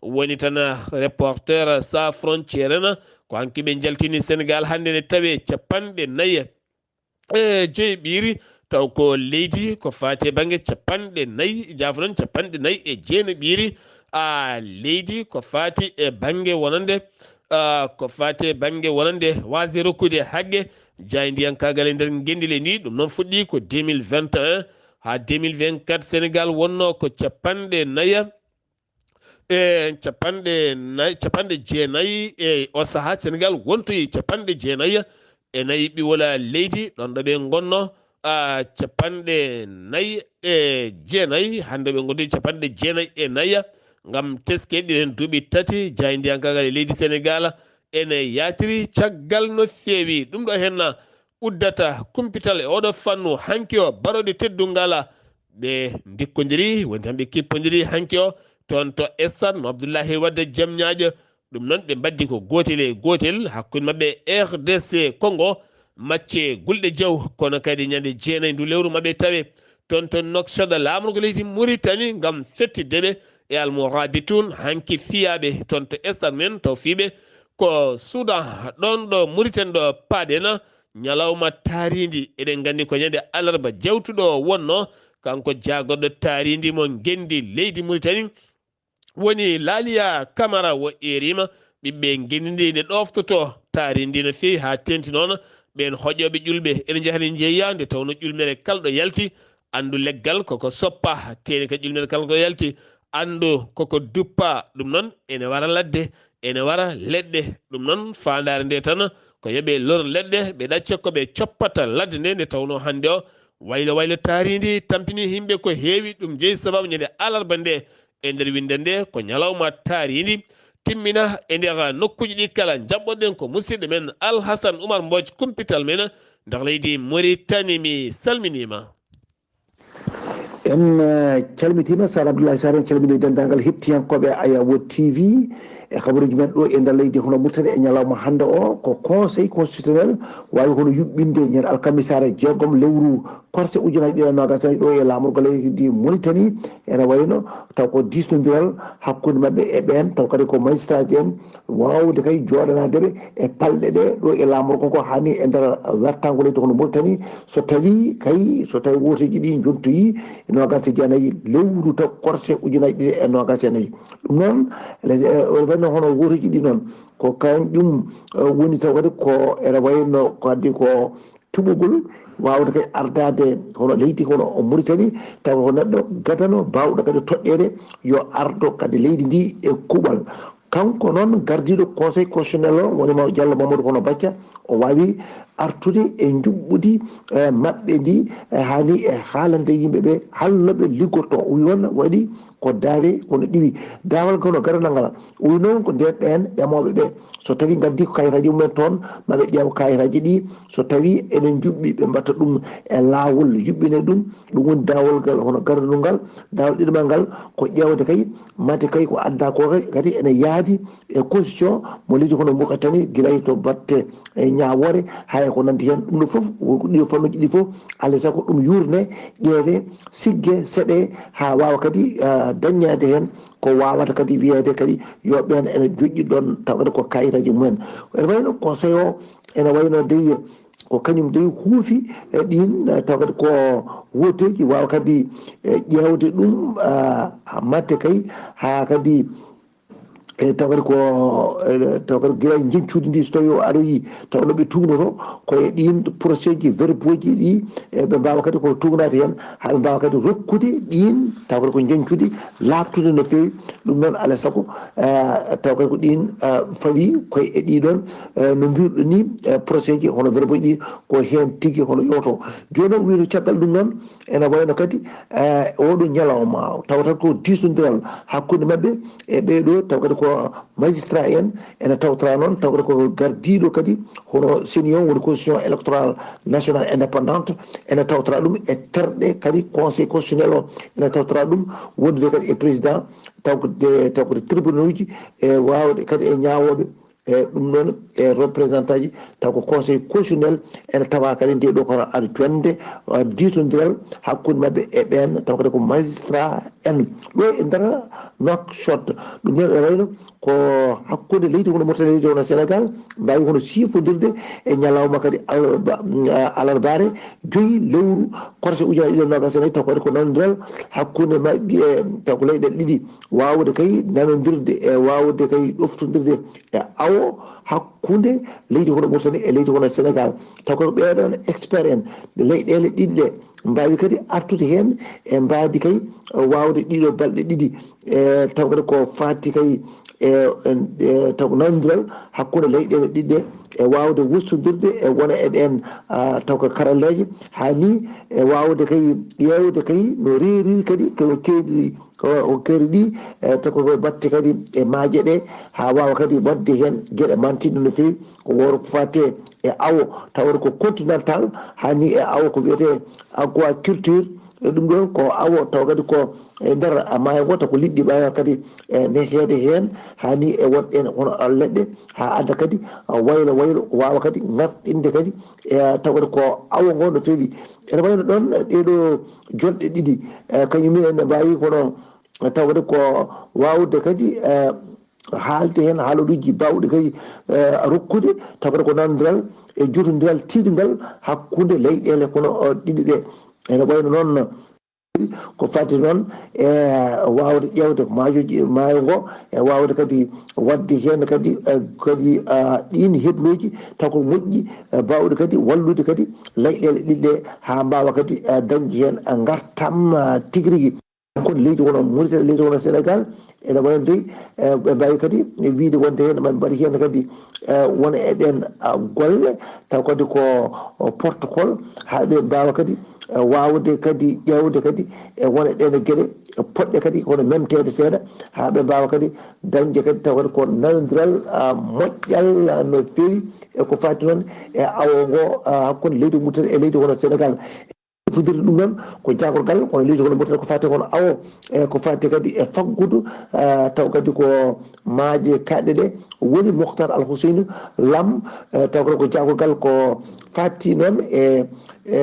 woni tan Reporter Sans Frontières en. Ko hanki ɓe njaltini Senegaal hannde ne tawe capanɗe nayi e joyi ɓiiri, taw ko leydi ko faati e bannge capanɗe nayi, jaafoɗon, capanɗe nayi e jeenayi ɓiiri, a leydi ko faati e bannge wonande, a, ko faati e bannge wonande waasde rokkude haqqe jaayndiyankaagal e nder ngenndi leydi ndi. Ɗum noon fuɗɗi ko deux mille vingt et un haa deux mille vingt-quatre, Senegaal wonnoo ko capanɗe nayi e capanɗe nayi, capanɗe jeenayi e o sahaa, Senegaal wontoyi capanɗe jeenayi e nayi ɓiwol leydi, ɗon ɗo ɓe ngonno, a, capanɗe nayi e jeenayi, hannde ɓe ngontoyi capanɗe jeenayi e nayi. Ngam teske ɗiɗen duuɓi tati, jaayndiyankaagal e leydi Senegaal ene yaatiri caggal no feewi. Ɗum ɗo henna uddata kumpital e oɗo fannu hanki o baroɗe teddungal. Ɓe ndikkodiri, woni tan ɓe kippodiri hanki o toon to stade mo Abdoulaye Wade Diamniadio. Ɗum noon ɓe mbaddi ko gootel e gootel hakkunde maɓɓe e R D C Congo, macce Gulɗe Jaw, kono kadi ñande jeenayi ndu lewru maɓɓe tawe toon to Nouakchott, laamorgo leydi Mauritanie, ngam fettidde ɓe e Al Mourabitoun. Hanki fiyaaɓe toon to stade men taw fiiɓe ko Soudan, ɗoon ɗo Mauritanie ɗo paaɗen, ñalawma taariindi. Eɗen nganndi ko ñande alarba jawtuɗo wonno, kanko jaagorɗo taariindi mo ngenndi leydi Mauritanie, woni Laaliya Kamara wo eerima ɓiɓɓe ngenndi ndi ne ɗooftoto taariindi no feewi haa teenti noon. Ɓeen hoƴooɓe ƴulɓe ene njahani njeeya nde tawnoo ƴulmere kala ɗo yalti, anndu leggal koko soppa, teeni ka ƴulmere kala ɗo yalti, anndu koko duppa. Ɗum noon ene wara ladde, ene wara leɗɗe. Ɗum noon faandaare nde tan ko yo ɓe lor leɗɗe, ɓe ɗacca ko ɓe coppata ladde nde, nde tawnoo hannde o waylo waylo taariindi tampini yimɓe ko heewi. Ɗum jeyi sababu ñande alarba nde e nder winnde nde ko ñalawma taariindi timmina e nder nokkuuji ɗi kala. Njaɓɓoɗen ko musidɗo men Alhasan Umar Mbooj, kumpital men nder leydi Mauritanie. Mi salminiima. En eh, calmitiima Sar Abdoulaye Sar, en calmini denndaangal hettiyankooɓe Ayawo T V e kabaruuji men ɗo e nder leydi hono Mauritanie e ñalawma hannde o. Ko Conseil constitutionnel waawi hono yuɓɓinde ñande alkamisaare jeegom lewru korse ujunaaji ɗiɗi e noogas e nayi ɗo e laamorgo leydi Mauritanie. Ene wayno taw ko diisnondiral hakkunde maɓɓe e ɓeen, taw kadi ko magistraaji en waawde kay jooɗanaade ɓe e palɗe ɗe ɗo e laamorgo ngo hani e nder wertaango leydi hono Mauritanie. So tawii kay, so tawii wooteeji ɗi njontoyii e noogas e jeenayi lewru taw korse ujunaaji ɗiɗi e noogas e nayi. Ɗum noon, les- eh, ene wayno hono wooteeji ɗi noon, ko kañum eh, woni taw kadi ko ene wayno kadi ko tuɓugol waawde kadi ardaade hono leydi hono Mauritanie, taw ko neɗɗo gadano baawɗo kadi toɗɗeede yo ardo kadi leydi ndi e kuuɓal. Kanko noon gardiiɗo Conseil constitutionnel o, woni Maw- Diallo Mamadou Hono Bacca, o waawi artude e njuɓɓudi eh, maɓɓe ndi eh, hani e haalande yimɓe ɓe halno ɓe liggorto. O wi on waɗi ko daawe kono ɗiwi. Daawal kono garanal ngal, o wi noon ko nden ɓeen ƴamooɓe ɓe, so tawii ngaddi ko kayitaaji mumen toon, ma ɓe ƴeew kayitaaji ɗi, so tawii ene njuɓɓi ɓe mbatta ɗum e laawol, yuɓɓine ɗum. Ɗum woni daawol ngal hono garanal ngal. Daawal ɗiɗamal ngal ko ƴeewde kay mate kay ko adda ko kay kadi ene yaadi e constitution mo leydi hono Mauritanie, gila e to batte e ñaawoore, hay ko nanndi heen. Ɗum ɗo fof, won ko ɗiɗo fannuuji ɗi fof, alaa e sago ɗum yuurne, ƴeewe, sigge, seɗe, haa waawa kadi ah, daññeede heen ko waawata kadi wiyeede kadi yo ɓeen ene joƴƴi ɗoon, tawa kadi ko kayitaaji mumen. Ene wayno conseil o, ene wayno dey ko kañum dey huufi e ɗiin, eh, tawa kadi ko wooteeji waawa kadi eh, ƴeewde ɗum ah, matte kay haa kadi E taw kadi ko e taw kadi gila njeñcuudi ndi, so tawi o aroyi, taw no ɓe tuugnoto ko e ɗin procédure, verboji ɗi, e ɓe mbawa kadi ko tuugnaade heen, haa ɓe mbawa kadi rokkude ɗin taw kadi ko njeñcuudi laaɓtude no feewi. Ɗum noon alaa sago, e taw kadi ko ɗin, e fawi koye e ɗiɗon, e no mbirɗo ni, e procédure hono verboji ɗi ko heen tigi hono yowto. Jooni noon wiyno caggal ɗum noon, ene wayno kadi, e oɗo ñalawma tawata ko diisondiral hakkunde maɓɓe e ɓeeɗo taw kadi ko magistrat en, ene tawtora noon taw kadi ko gardiiɗo kadi hono senior woni constitution électorale nationale indépendante, ene tawtora ɗum e terɗe kadi conseil constitutionnel o, ene tawtora ɗum wondude kadi e président taw ko de taw kadi tribunal uji e wawde kadi e ñaawooɓe. E ɗum noon e représentant ji taw ko conseil constitutionnel ene tawa kadi nde ɗo kono aɗa jonde, e diisondiral hakkunde maɓɓe e ɓeen taw kadi ko magistrat en ɗo e nder Nouakchott. Ɗum noon e wayno ko hakkunde leydi hono Mauritanie, leydi hono Sénégal, mbawi hono sifodirde e ñalawma kadi alarba, alarbaare joyi lewru korse ujunaaji ɗiɗi e noogas e nayi, taw kadi ko nanodiral hakkunde maɓɓe e taw ko leyɗe ɗiɗi wawde kay nanodirde e wawde kay ɗoftodirde e awo hakkunde leydi hono Mauritanie e leydi hono Sénégal. Taw ko ɓeɗon expert en leyɗele ɗiɗi ɗe mbawi kadi artude hen e mbadi kay wawde ɗiɗo balɗe ɗiɗi, e taw kadi ko fati kay e, e, e taw ko nanodiral hakkunde leyɗele ɗiɗi ɗe e wawde wustodirde e wona e ɗen, a, taw ko karalleje hani e wawde kay ƴewde kay no reriri kadi ko keedi o keeri ɗi, e taw ko batte kadi e maaje ɗe, haa waawa kadi waɗde heen geɗe mantinɗe no feewi. Ko woro ko faate e awo tawata ko continental, haa ni e awo ko wiyetee aquaculture. E ɗum ɗoon ko awo taw kadi ko e nder maayo ngo, taw ko liɗɗi mbaawa kadi e neheede heen, haa ni e woɗɗe hono leɗɗe, haa adda kadi waylo waylo waawa kadi ŋarɗinde kadi e taw kadi ko awo ngo no feewi. Ene wayno ɗoon ɗeeɗo jonɗe ɗiɗi, e, kañum en ne mbaawi kono tawde ko waawde kadi, e, haalde heen haaluuji baawɗi kadi, e, rokkude tawde ko nanondiral e jotondiral tiiɗngal hakkunde leyɗeele kono, o, ɗiɗi ɗe. Ene wayno noon ko fati noon e waawde ƴeewde maajoji, maayo ngo, e waawde kadi waɗde heen kadi, e, kadi, a, ɗiin hebluuji taw ko moƴƴi, e, baawɗi kadi wallude kadi leyɗeele ɗiɗi ɗe haa mbaawa kadi, e, dañde heen, e, ngartam, e, tigi rigi. Kono leydi wono Mauritanie, leydi wono Sénégal, ene wayno dey, e, ɓe mbaawi kadi wiyde wonde heen, maa ɓe mbaɗi heen kadi, e, wona e ɗeen, a, golle, taw kadi ko, o, protocole, haa ɓe mbaawa kadi, e, waawde kadi ƴeewde kadi e wona e ɗeen geɗe, e, poɗɗe kadi kono memteede seeɗa, haa ɓe mbaawa kadi dañde kadi taw kadi ko nanondiral, a, moƴƴal, a, no feewi e ko faati noon e awo ngo, a, hakkunde leydi Mauritanie e leydi wono Sénégal. Fuɗɗirde ɗum noon ko jaagorgal, kono leydi kono mboɗo ko fate kono awo, e ko fate kadi e faggudu, e taw kadi ko maaje kaɗɗe ɗe woni Moctar Al Hussein Lam, e taw kadi ko jaagorgal ko fati noon e, e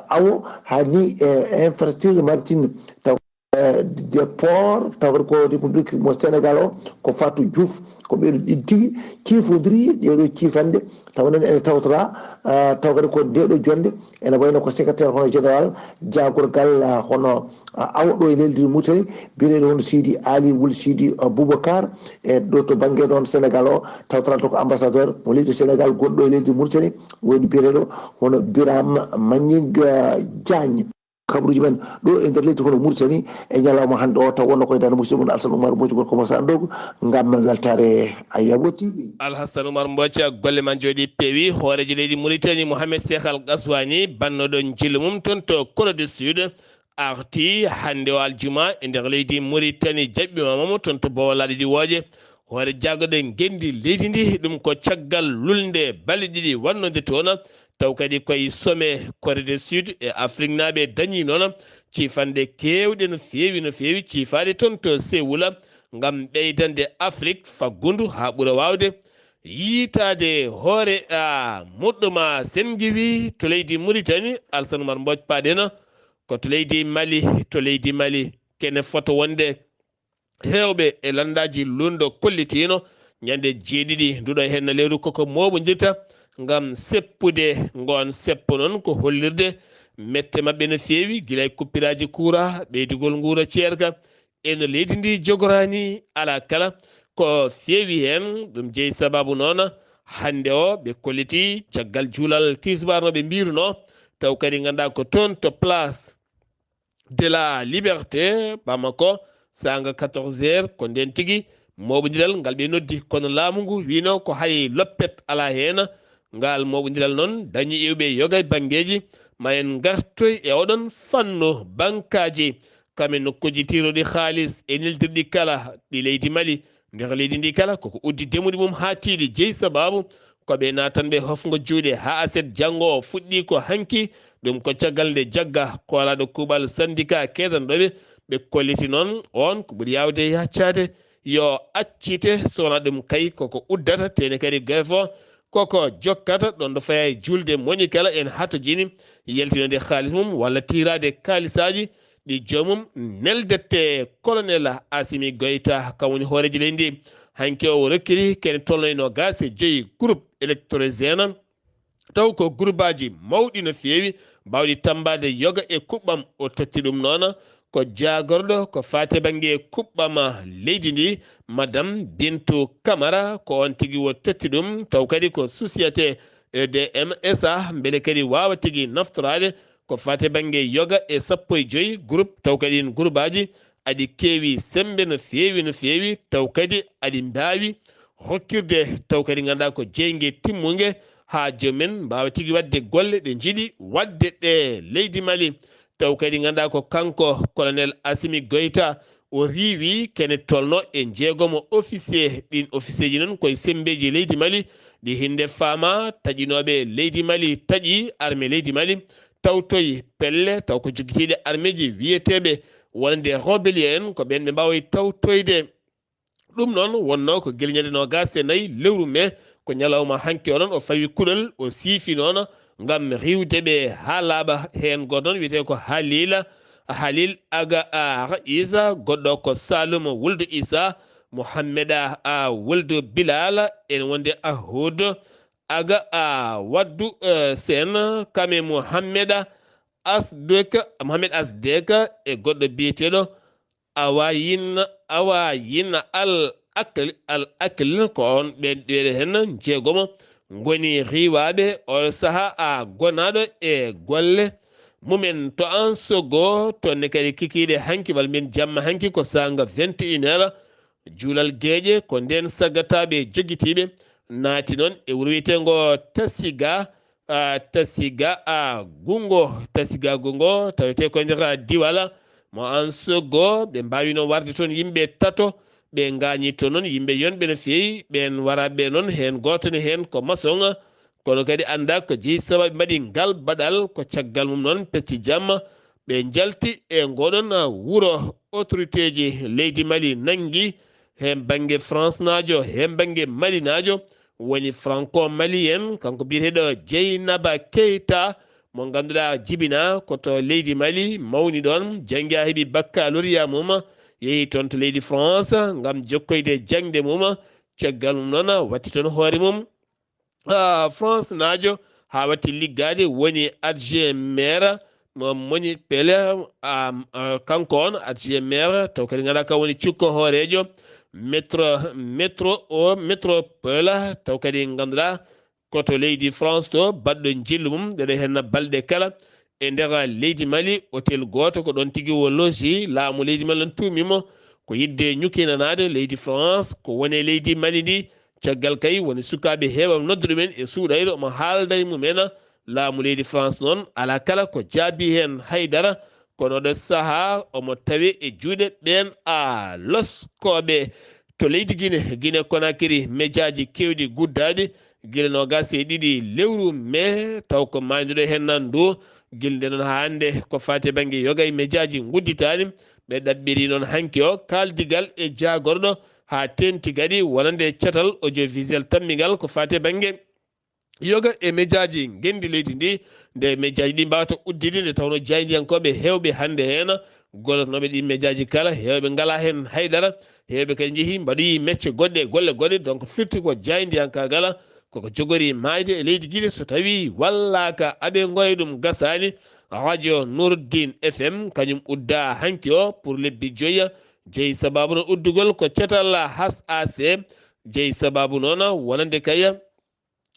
awo haa ni e infrastructure maritime taw, e, de port taw kadi ko République mo Sénégal o ko Fatou Diouf. Ko ɓeeɗo ɗiɗi tigi ciifodiri ɗeeɗo ciifanɗe, tawa noon ene tawtora, ah, taw kadi ko ndeeɗo jonde ene wayno ko secrétaire hono général jaagorgal, ah, hono, ah, awo ɗo e leydi Mauritanie, biyeteeɗo hono Sidi Ali wul Sidi, ah, Boubacar, e ɗo to bannge noon Sénégal o, tawtoranta ko ambassadeur mo leydi Sénégal gonɗo e leydi Mauritanie, woni biyeteeɗo hono Birame Manick, ah, Diagne. Kabaruuji men ɗo e nder leydi kono Mauritanie e ñalawma hannde o, taw wonno koye dande musidɗo mon Alsane Oumar Mbodj, gorko mo Sandogo, ngam weltaare Ayabo T V. Alhassane Oumar Mbodj, golle ma njooɗi peewi. Hooreejo leydi Mauritanie, Mohamed Cheikh Al Ghazouani, bannoɗo njillu mum toon to Corée du Sud, arti hannde o aljuma e nder leydi Mauritanie, jaɓɓiima mo toon to Bowal Laaɗe Diwooje. Hoore jaggude ngenndi leydi ndi, ɗum ko caggal lulnde balɗe ɗiɗi wannode toon, taw kadi koye sommet Corée du Sud e Afriknaaɓe dañii noon ciifanɗe keewɗe no feewi, no feewi, ciifaade toon to Séoul ngam ɓeydande Afrik faggundu haa ɓura waawde yiytaade hoore, a, muɗɗum. A, sen ngiwii to leydi Mauritanie, Alsane Oumar Mbodj, paaɗen ko to leydi Mali, to leydi Mali, kene fota wonde heewɓe e lanndaaji luulndo kollitiino ñande jeeɗiɗi nduɗo heen lewru koko mooɓondirta ngam seppude. Ngoon seppo noon ko hollirde mette maɓɓe no feewi, gila e kuppiraaji kuura, ɓeydugol nguura ceerka e no leydi ndi jogoraani alaa kala. ko feewi heen. Ɗum jeyi sababu noon hannde o ɓe kolliti caggal juulal tisbaar no ɓe mbirunoo, taw kadi ngannduɗaa ko toon to place de la Liberté, Bamako, saanga quatorze heures, ko ndeen tigi mooɓondiral ngal ɓe noddi. Kono laamu ngu wiino ko hay loppet alaa heen. Ngal mooɓondiral noon dañi iwɓe yoga e banngeeji. Ma en ngartoy e oɗon fannu bankaaji, kam e nokkuuji tiiruɗi haalis e neldirɗi kala ɗi leydi Mali. Nder leydi ndi kala koko uddi demuɗi mum haa tiiɗi, jeyi sababu ko ɓe naatanɓe hofngo juuɗe haa aset janngo o fuɗɗi ko hanki. Ɗum ko caggal nde jagga koolaaɗo kuuɓal syndicat keedanɗoɓe. Ɓe kolliti noon oon ko ɓuri yaawde e yaccaade yo accite, so wonaa ɗum kay koko uddata, tene kadi grève o koko jokkata ɗoon ɗo fayaa e juulde moñi kala en hatojini yaltinode haalis mum walla tiiraade kaalisaaji ɗi joomum neldete. Colonel Assimi Goïta kam woni hooreejo leydi ndi. Hanki o rokkiri kene tolno e noogaas e joyi groupe électrogène, taw ko groupeaji mawɗi no feewi, baawɗi tammbaade yoga e kuɓɓam. O totti ɗum noon ko jaagorɗo ko faati bannge kuɓɓam leydi ndi, Madame Bintou Camara, ko oon tigi o totti ɗum, taw kadi ko société E D M S A, mbele kadi waawa tigi naftoraade ko faati bannge yoga e sappo e joyi groupe, taw kadi ɗiin groupeaji aɗi keewi semmbe no feewi, no feewi, taw kadi aɗi mbaawi hokkirde, taw kadi ngannduɗaa ko jeynge timmunge haa joom en mbaawa tigi waɗde golle ɗe njiɗi waɗde ɗe leydi Mali. Taw kadi ngannduɗaa ko kanko Colonel Assimi Goïta, o riiwi kene tolno e jeegomo officier. Ɗiin officierji noon koye semmbeeji leydi Mali ɗi hinde faama, taƴinooɓe leydi Mali, taƴi armée leydi Mali, tawtoyi pelle taw ko jokkitiiɗe armeeji wiyeteeɓe wonande rébellion en, ko ɓeen ɓe mbaawi tawtoyde. Ɗum noon wonnoo ko gila ñande noogaas e nayi lewru mee, ko ñalawma hanki o noon o fawi kuɗol, o siifi noon ngam riiwde ɓe haa laaɓa. Heen gooto noon wiyetee ko Halila, Halil Aga a Raisa, goɗɗo ko Salum Wuldu Isa, Muhammeda a Wuldu Bilal, en wonde Ahud Aga a Waddu, eh, Sen, kame Muhammeda Asdek, Muhammed Asdek e goɗɗo biyeteeɗo Awayin, Awayin Al Akl, Al Akl, ko on ɓe, ɓeɗe hen jeegomo ngoni riiwaaɓe o saha a gonaaɗo e golle mumen to Ansogo. Toon ne kadi kikiiɗe hanki, walla mbiyen jamma hanki, ko saanga vingt et une heures, juulal geeƴe, ko ndeen saggataɓe jogitiiɓe naati noon e wuro wiyeteengo Tasiga, a, Tasiga, a, Gungo, Tasiga Gungo, tawetee ko e nder Diwala mo Ansogo. Ɓe mbaawino warde toon yimɓe tato, ɓe ngaañi toon noon yimɓe yonɓe no feewi. Ɓeen waraaɓe noon, heen gooto ne heen ko masoŋ, kono kadi anndaa ko jeyi sababu mbaɗi ngal baɗal. Ko caggal mum noon pecci jamma ɓe njalti e ngoɗon wuro. Autoriteeji leydi Mali nanngi heen bannge France naajo, heen bannge Mali naajo, woni franco malien, kanko biyeteeɗo Jeynaba Keita, mo ngannduɗaa jibinaa ko to leydi Mali, mawni ɗoon, janngi haa heɓi baccalauréat mum, yehi toon to leydi France ngam jokkoyde jaŋde mum. Caggal mum noon, watti toon hoore mum, ah, France naajo, haa watti liggaade, woni adjoint maire mo moni pele, ah, ah, kanko on adjoint maire, taw kadi ngannduɗaa kam woni cukko hooreejo métro, métro o, métropole, taw kadi ngannduɗaa ko to leydi France to, baɗɗo njillu mum, ɗeɗo henna balɗe kala e nder leydi Mali, hôtel gooto ko ɗoon tigi o loji. Laamu leydi Mali on tuumi mo ko yiɗde ñukinanaade leydi France, ko woni e leydi Mali ndi. Caggal kay woni sukaaɓe heewɓe noddu ɗumen e suuɗayre, omo haalda e mumen. Laamu leydi France noon alaa kala ko jaabi heen haydara, kono ɗo sahaa omo tawe e juuɗe ɓeen a loskooɓe to leydi Gine, Gine Konakiri, mejaaji keewɗi guddaaɗi gila noogaas e ɗiɗi lewru mee, taw ko maayduɗo heen nan ndu. Gila nde noon haa hannde ko faati e bannge yoga e mejaaji ngudditaani. Ɓe ɗaɓɓiri noon hanki o kaaldigal e jaagorɗo haa teenti kadi wonande catal audiovisuel tammingal ko faati e bannge yoga e mejaaji ngenndi leydi ndi, nde mejaaji ɗi mbaawata uddide, nde tawnoo jaayndiyankooɓe heewɓe hannde heen gollotonooɓe ɗi mejaaji kala, heewɓe ngalaa heen haydara, heewɓe kadi njehii mbaɗoyi mecce goɗɗe e golle goɗɗe. Donc firti ko jaayndiyankaagal koko jogori maayde e leydi Gine so tawii wallaaka. Aɓe ngoya ɗum gasaani. Radio Nouruddin F M kañum uddaa hanki o pour lebbi joyi. Jeyi sababu no uddugol ko catal H A C, jeyi sababu noon wonande kay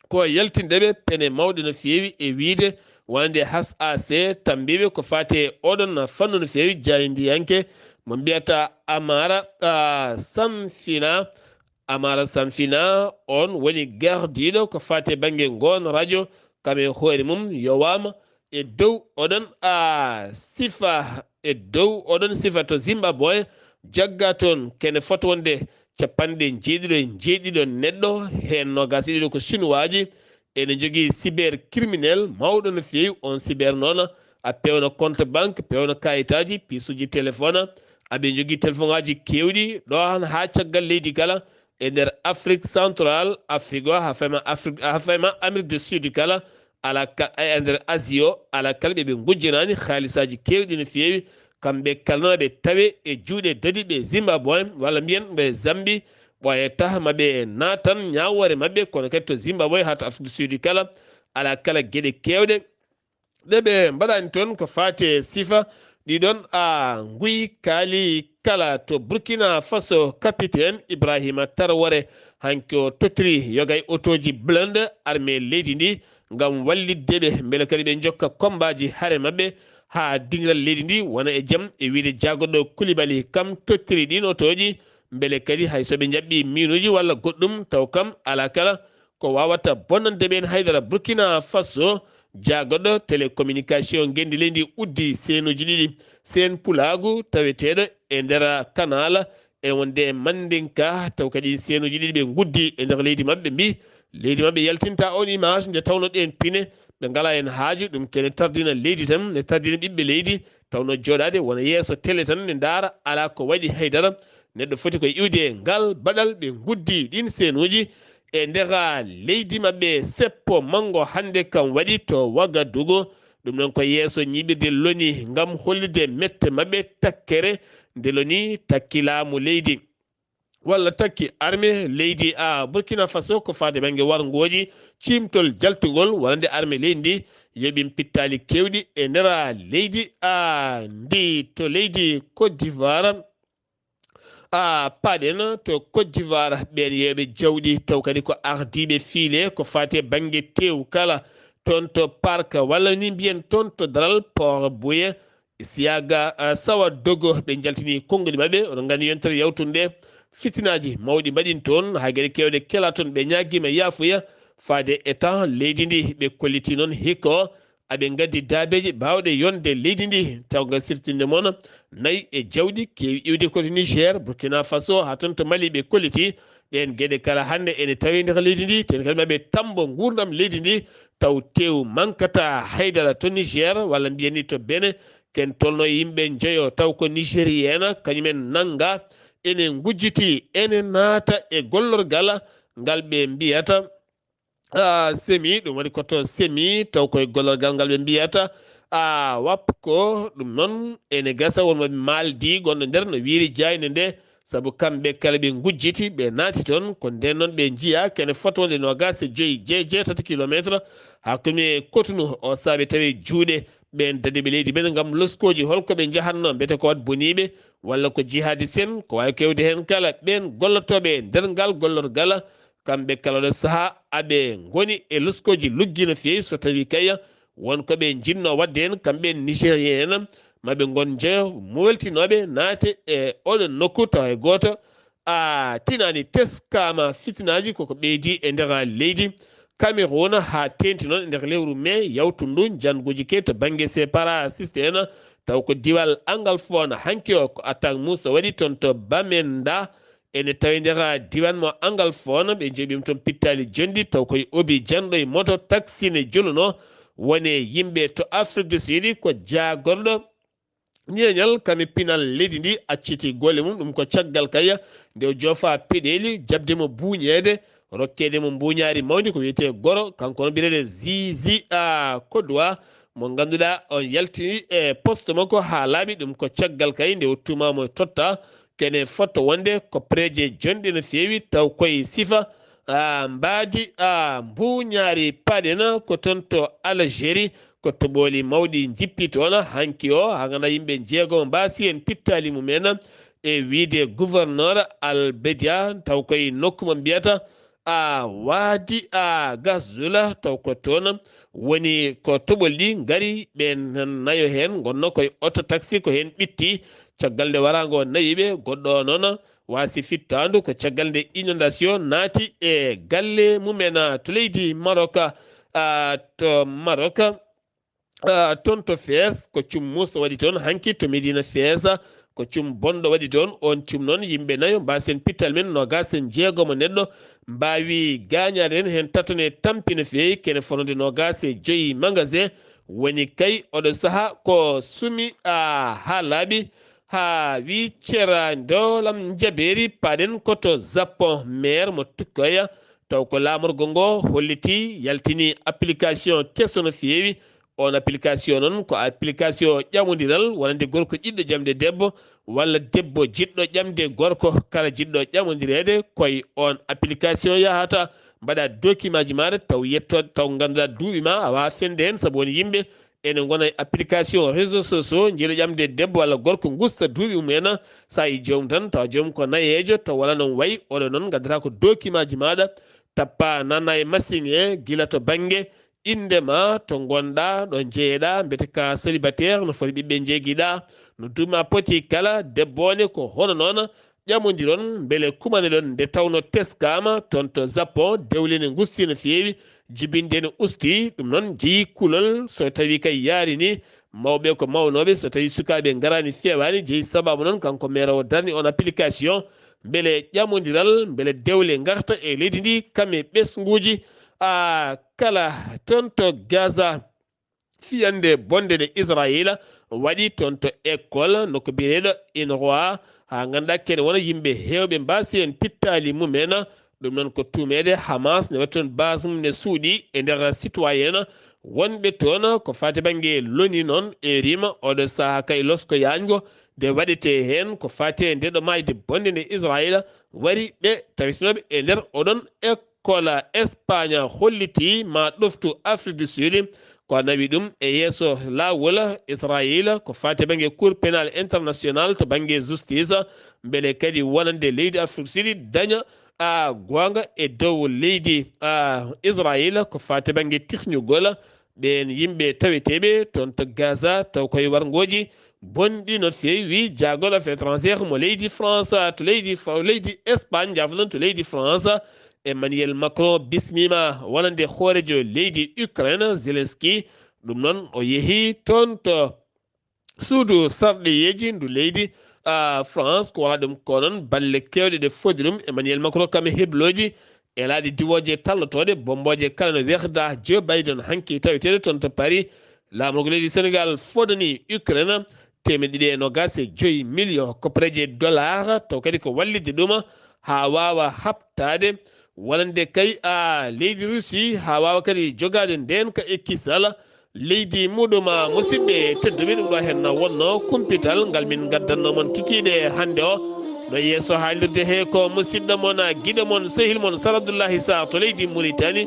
ko yaltinde ɓe pene mawɗe no feewi e wiyde wonande H A C tambiiɓe ko faati e oɗon fannu no feewi. Jaayndiyanke mo mbiyata Amara, ah, Sanfina, Amara Sanfina on woni gardiiɗo ko faati e bannge ngoon radio, kam e hoore mum yowaama e dow oɗon, ah, sifa, e dow oɗon sifa to Zimbabwe, jagga toon kene foti wonde capanɗe jeeɗiɗo e jeeɗiɗo neɗɗo, heen noogaas e ɗiɗo ko Sinuwaaji. Ene jogii cybercriminel mawɗo no feewi. On cyber noon a pewna compte banque, pewna kayitaaji, piisuuji téléphone, aɓe njogii téléphone ŋaaji keewɗi ɗo han haa caggal leydi kala, e nder Afrique Centrale, Afrique o, haa fayma Afrique, haa fayma Amérique du Sud kala, ala ka-, e nder Asie o, ala kala ɓe ɓe ngujjanaani haalisaaji keewɗi no feewi. Kamɓe kala noon ɓe tawe e juuɗe dadiiɓe Zimbabwe, walla mbiyen ɓe Zambie, ɓooye taha ma ɓe naatan ñaawoore maɓɓe, kono kadi to Zimbabwe haa to Afrique du Sud kala, ala kala geɗe keewɗe ɗe ɓe mbaɗani toon ko faati e sifa ɗiɗon a nguy kaali kala. To Burkina Faso, capitaine Ibrahima Traoré hanki o tottiri yogay otooji blindé armée leydi ndi ngam wallitde ɓe, mbele kadi ɓe njokka kommbaaji hare maɓɓe haa diŋral leydi ndi wona e jam, e wiyde jaagoɗo Koulibaly kam tottiri ɗiin otooji, mbele kadi hay so ɓe njaɓɓii minuuji walla goɗɗum, taw kam alaa kala ko waawata bonnande ɓeen haydara. Burkina Faso, jaagoɗo télécommunication ngenndi leydi ndi uddi seenuuji ɗiɗi, seen pulaagu taweteeɗo e nder Kanal, e wonde e Mandinka, taw kadi seenuuji ɗiɗi ɓe nguddi e nder leydi maɓɓe, mbi leydi maɓɓe yaltinta on image nde tawno ɗeen pine ɓe ngalaa heen haaju, ɗum kene tardina leydi tan, ne tardina ɓiɓɓe leydi, tawno jooɗaade wona yeeso télé tan ne ndaara, alaa ko waɗi haydara. Neɗɗo foti ko iwde e ngal baɗal ɓe nguddi ɗiin seenuuji e nder leydi maɓɓe. Seppo manngo hannde kam waɗi to Wagadugu. Ɗum noon ko yeeso ñiiɓirde loni ngam hollirde mette maɓɓe takkere nde loni takki laamu leydi walla takki armée leydi a Burkina Faso ko faade bannge warngooji, ciimtol jaltungol wonande armée leydi ndi yoɓi pittaali keewɗi e nder leydi a ndi. To leydi Côte d'Ivoire, a paaɗen to Côte d'Ivoire, ɓeen yeeɓe jawɗi taw kadi ko ardiiɓe fiile ko faati e bannge teewu kala toon to parc walla ni mbiyen toon to daral Port Bouye, Siyaga, ah, Sawa Dogo, ɓe njaltini konnguli maɓɓe. Oɗon nganndi yontere yawtunde fitinaaji mawɗi mbaɗin toon, haa geɗe keewɗe kela toon. Ɓe ñaagiima yaafuya faade e tan leydi ndi. Ɓe kolliti noon hikka o aɓe ngaddi daabeeji baawɗe yonde leydi ndi, taw ngal sirtinde moon nayi e jawɗi keewi iwde ko to Niger, Burkina Faso, haa toon to Mali. Ɓe kolliti ɗeen geɗe kala hannde ene tawi nder leydi ndi, ten kadi maɓe tambo nguurndam leydi ndi, taw tew mankata haydara to Niger, walla mbiyen ni to Benin, ken tolno yimɓe njoyo, taw ko Nigérien, kañumen nannga, ene ngujjiti, ene naata e gollorgal ngal ɓe mbiyata, ah, semi, ɗum woni ko to semi, taw koye gollorgal ngal ɓe mbiyata, ah, wapko. Ɗum noon ene gasa won maɓe maaldi gonɗo nder no wiiri jaaynde nde, sabu kamɓe kala ɓe ngujjiti, ɓe naati toon. Ko ndeen noon ɓe njiya kene fotwonde noogaas e joyi je jeetati kilometre hakkunde Cotonou o saabe tawi juuɗe ɓeen dadiiɓe leydi men ngam loskooji holko ɓe njahatnoo, mbete ko waɗ boniiɓe walla ko jihaadi sen, ko waawi kewde heen kala. Ɓeen gollotooɓe e nder ngal gollorgal, kamɓe kala ɗo sahaa aɓe ngoni e loskooji luggi no feewi. So tawi kay won ko ɓe njinnoo waɗde heen, kamɓe Nigérien en, maɓe ngon njeyo weltinooɓe naate e oɗon nokku, tawa e gooto a tinaani. Teskaama fitinaaji koko ɓeydi e nder leydi Cameroun haa teenti noon e nder lewru mai yawtundu, njannguuji ke to bannge separatiste en, taw ko diwal Anglophone. Hanki o ko attaque muusɗo waɗi toon to Bamenda, ene tawi nder diwan mo Anglophone. Ɓe njoɓiima toon pittaali jonɗi, taw koye Obi janɗo e moto taxi ne jolunoo. Woni yimɓe to Afrique du Sud ko jaagorɗo ñeeñal kami pinal leydi ndi acciti golle mum. Ɗum ko caggal kay nde o joofa peɗeeli jaɓde mo buuñeede, rokkeede mo mbuuñaari mawndi ko wiyetee goro. Kanko no mbiyeteeɗo Zizi a Kodwa, mo ngannduɗaa on yaltini e poste makko haa laaɓi. Ɗum ko caggal kay nde o tuumaama e totta kene fotto wonde ko pereeje jonɗe no feewi, taw koye sifa, ah, mbaadi, ah, mbuuñaari paaɗen ko toon to Algérie, ko toɓooli mawɗi njippi toon. Hanki o, haa ngannduɗaa yimɓe njeegomo mbaasi heen pittaali mum en, e wiyde gouverneur Albedia, taw koye nokku mo mbiyata a Waadi a Gazula, taw ko toon woni ko toɓol ɗi ngari. Ɓeen nayo heen ngonno koye oto taxi, ko heen ɓitti. Caggal nde waraango nayi ɓe, goɗɗo o noon waasi fittaandu, ko caggal nde inondation naati e galle mumen, a, to leydi Maroc, a, to Maroc. Ah, toon to Fees, ko cum muusɗo waɗi toon. Hanki to Medina Fees, ko cum bonɗo waɗi toon. Oon cum noon, yimɓe nayo mbaasen pittal men, noogaas e jeegomo neɗɗo mbaawi gaañaade heen, heen tato ne tampi no feewi, kene fotnde noogaas e joyi magasin woni kay oɗo saha ko sumi, ah, haa laaɓi, haa wi cera ndoolam njabeeri, paaɗen ko to Japon, meer mo tukkoya, taw ko laamorgo ngo holliti, yaltini application keso no feewi. On application noon ko application ƴamondiral wonande gorko jiɗɗo ƴamde debbo, walla debbo jiɗɗo ƴamde gorko. Kala jiɗɗo ƴamondireede, koye on application yahata, mbaɗa document ji maaɗa, taw yetto, taw ngannduɗaa duuɓi ma a waawaa fende heen, sabu won yimɓe ene ngona e application réseaux sociaux, njiɗa ƴamde debbo walla gorko, ngusta duuɓi mum en, so a yi joomum tan, tawa joomum ko nayeejo, taw walla noon wayi, oɗo noon ngaddata ko document ji maaɗa, tappa nana e machine he, gila to bannge innde ma, to ngonɗaa, ɗo njeyeɗaa, mbete ka célibataire, no foti ɓiɓɓe njeegiɗaa, no duuɓi ma poti kala, debbo o ne ko hono noon, ƴamondiron, mbele kumaneɗon, nde tawno teskaama toon to Japon, dewle ne ngusti no feewi, jibinde ne usti, ɗum noon jeyi kulol, so tawi kay yaari ni, mawɓe ko mawnooɓe, so tawi sukaaɓe ngaraani feewaani, jeyi sabaabu noon, kanko meere o darni on application, mbele ƴamondiral, mbele dewle ngarta e leydi ndi, kam e ɓesnguuji, a, kala toon to Gaza. Fiyande bonde nde Israayiila waɗi toon to école, nokku biyeteeɗo Inroa, haa ngannduɗaa kene wona yimɓe heewɓe mbaasi heen pittaali mum en. Ɗum noon ko tuumeede Hamas ne waɗi toon base mum ne suuɗi e nder citoyen wonɓe toon ko faati bannge loni noon e rima oɗo sahaa kay losko yaajngo nde waɗetee heen ko faati e ndeɗo maayde bonde nde Israayiila wari ɓe tawitinooɓe e nder oɗon école. Kola Espagne holliti ma ɗoftu Afrique du Sud, ko nawi ɗum e yeeso laawol Israayiila ko faati bannge Cour pénal international to bannge justice, mbele kadi wonande leydi Afrique du Sud daña, a, goonga e dow leydi, a, Israayiila ko faati bannge tihñugol ɓeen yimɓe taweteeɓe toon to Gaza, taw koye warngooji bonɗi no feewi. Jaagol affaires étrangères mo leydi France to leydi Fra-, leydi Espagne, jaafoɗon, to leydi France, Emmanuel Macron bismiima wonande hooreejo leydi Ukraine, Zelensky. Ɗum noon, o yehi toon to suudu sarɗiyeeji ndu leydi, a, France, ko wala ɗum ko noon balle keewɗe ɗe fodi ɗum. Emmanuel Macron kam e heblooji e laaɗe diwooje tallotooɗe, bombooje kala no weerda Joe Biden hanki taweteeɗo toon to Paris. Laamorgo leydi Sénégal fodani Ukraine teemeɗɗe ɗiɗi e noogaas e joyi million koppareeje dollar, taw kadi ko wallitde ɗum haa waawa haɓtaade wonande kay, a, leydi Russie, haa waawa kadi jogaade ndeenka e kisal leydi muɗum. Musidɓe tedduɓe, ɗum ɗo heen wonno kumpital ngal min ngaddanno mon kikiiɗe hannde o. No yeeso haalirde he ko musidɗo mon, giɗo mon, sehil mon Sar Abdoullahi Sarr to leydi Mauritanie.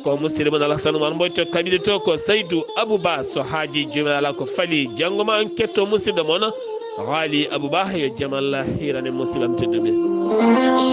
Ko musidɗo mon Alassane Oumar Mboy to kaɓiɗe to, ko Saydou Abouba. So haaji joomiraɗo ko fali janngo ma en ketto musidɗo mon Ghali Abouba. Yo jam Allah hiirane musidɓam tedduɓe.